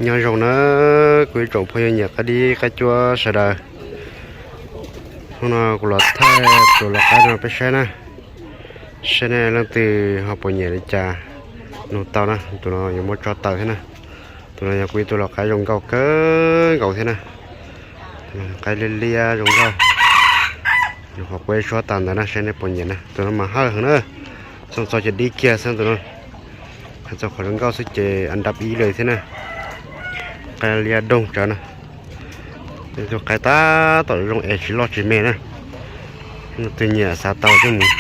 Nyob zoo na, kuv ib tsoom phooj ywg nyiam qaib dib qaib cuab sawv daws. Hnub no kuv los thaij tus lau qaib no peb saib na, saib nej leej twg ho puas nyiam li cas, nug tau na. Tus no yuav muab tso tawm thiab na. Tus no yog kuv ib tug lau qaib zoo nkauj kawg nkaus thiab na. Qaib liab liab zoo nkauj. Nws qhuav quab suab tas ntawd na, saib nej puas nyiam na. Tus no mas hawj heev na, xyoo txog ces dib kiag xwb tus no. Hais txog qhov zoo nkauj xwb ces an dab ib li thiab na. Qaib liab doog tsawv na. Ib tug qaib tab tom zoo es tsis loj tsis me na. Leej twg nyiam xav tau coj mus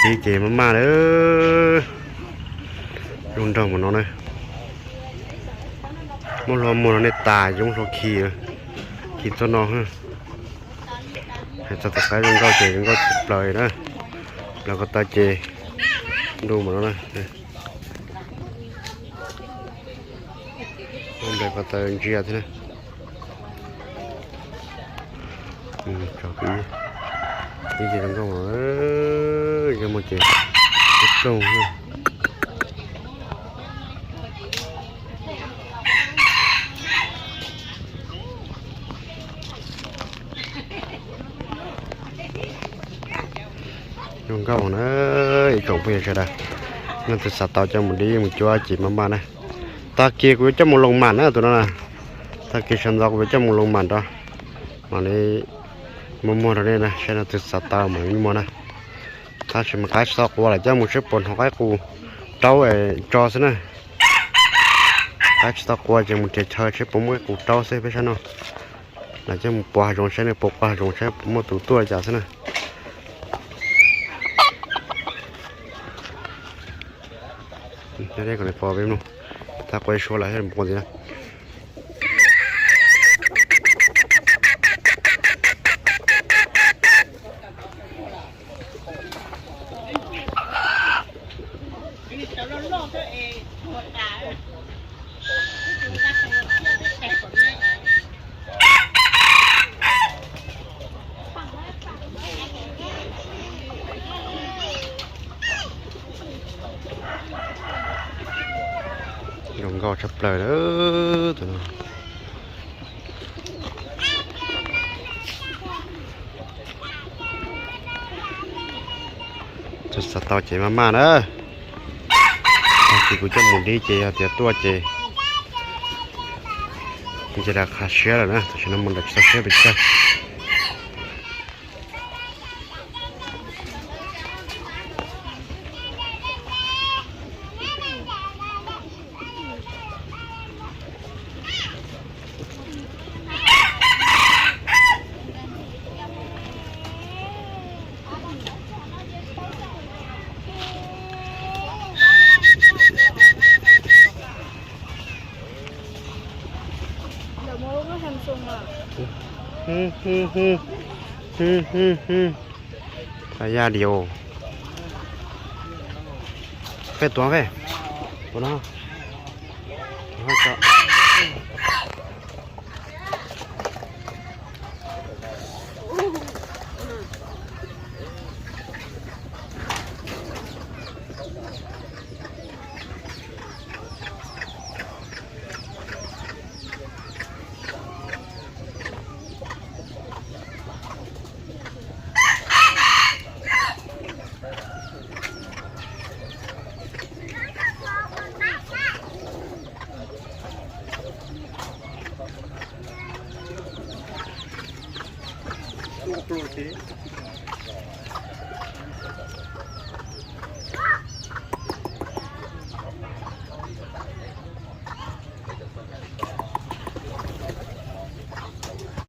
dib ces maj maj lawm. Zoo nraug mas no na. Muab hlua muag no nej tas, zoo hlua khi, khi txog no. Hais txog tus qaib zoo nkauj ces zoo nkauj tshaj plaws na. Plaws ko taw ces ntuj mas no na. Nplaim ko taw ntsia thiab na. Tso ib, ib ce zoo nkauj, zoo muaj ces ib ploog. Zoo nkauj na, ib tsoom phooj ywg sawv daws, leej twg xav tau coj mus dib mus cuab ces maj maj na. Tag kis kuv yuav coj mus loos mam na tus no na. Tag kis sawv ntxov kuv yuav coj mus loos mam nrog, mam li muab muag rau nej na, saib leej twg xav tau mam li muag na. Tab sis mas qaib tsis tau qua lawm, coj mus saib puas hnov qaib qus raub tso xwb na. Qaib tsis tau qua ces mus nrhiav chaw saib puas muaj qaib qus raub xwb peb sab no. Lawv coj mus pov hav zoov saib nws puas qua hav zoov saib puas muaj tus tuaj li cas xwb na. Peb kom pov peb mloog, tab qua ib suab lawm thiaj mus ntxiv na. Zoo nkauj tshaj plaws lawm tus no. Tus xav tau ces maj maj na. Tag kis kuv coj mus dib ces yog tias tuaj ces ntshe lam qha siab lawm na, tam sim no mus ntawm tsis tau siab pes tsawg. Peb tuav peb, tuav no. Ua pluj ces